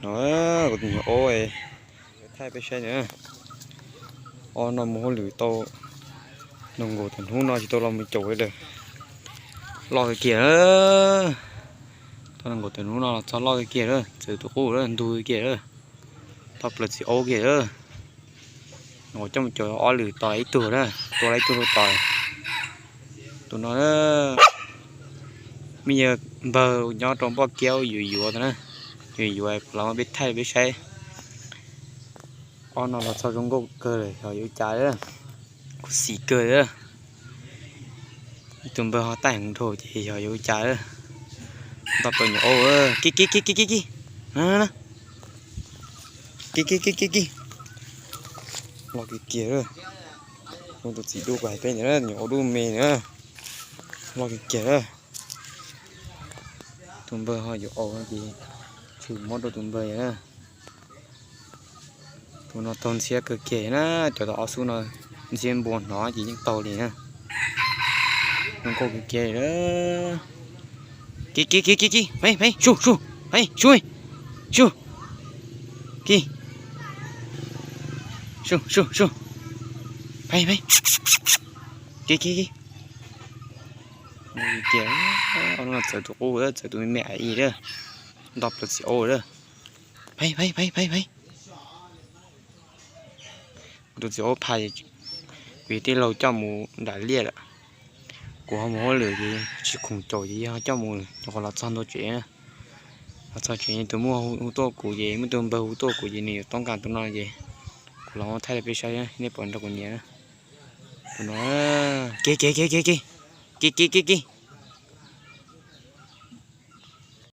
No, kuv tus nyuam aub thaij peb saib na. Ob no mus hauj lwm tau nees nkaum tawm hnub no tsis tau los mus caum li lawm. Loj kawg kiag. Tau nees nkaum tawm hnub no los txog loj kawg kiag lawm, txawm tus qub lawm, ntug kiag lawm. Tau plaws txiv aub kiag lawm. Kuv coj mus caum ob lwm tos ib tug na, tua ib tug rau tos. Tus no me yawg npawg nyob rau Npoj Kiab yuav yuav na, yuav yuav los muab peb thaij peb saib. Ob no los txog zoo nkauj kawg lawm xyov yuav ua cas, khuv xim kawg. Tus npawg ho taij heev dhau ces xyov yuav ua cas. Ntau tau nyuam aub, kib kib kib kib kib kib, kib kib kib kib kib. Loj kiag kiag, kuv tus txiv dub kuv hais peb ntawd, nyuam aub dub me na, loj kiag kiag. Tus npawg ho yuav aus ces tshwm mob rau tus npawg na. Tus no taug ntxhiab kawg kiag na, cov tau ob xub no ntxhiab npua hnov ces yeej taug li na. Zoo nkauj kawg kiag li. Kib kib kib kib kib, pheej pheej, su su, pheej su, su, kib, su su su, pheej pheej, kib kib kib. Kiag, txawm tus qub, txawm tus me me ais ib lawm, nto plaws txiv aub lawm. Pheej pheej pheej pheej pheej. Kuv tus txiv aub phaj, kuv yog tij laug coj mus nram liaj lawm. Kuv ho mus hauj lwm ces tsis khoom caum ces yog coj mus, nyuam qhuav los txog ntua tsev na. Los txog tsev tus muaj hu tuaj kuv ces muaj tus npawg hu tuaj kuv ces nws yuav toob kas tus no ces kuv los muab thaij rau peb saib, nej pom nrog kuv nyiam na. Tus no, kib kib kib kib kib, kib kib kib kib,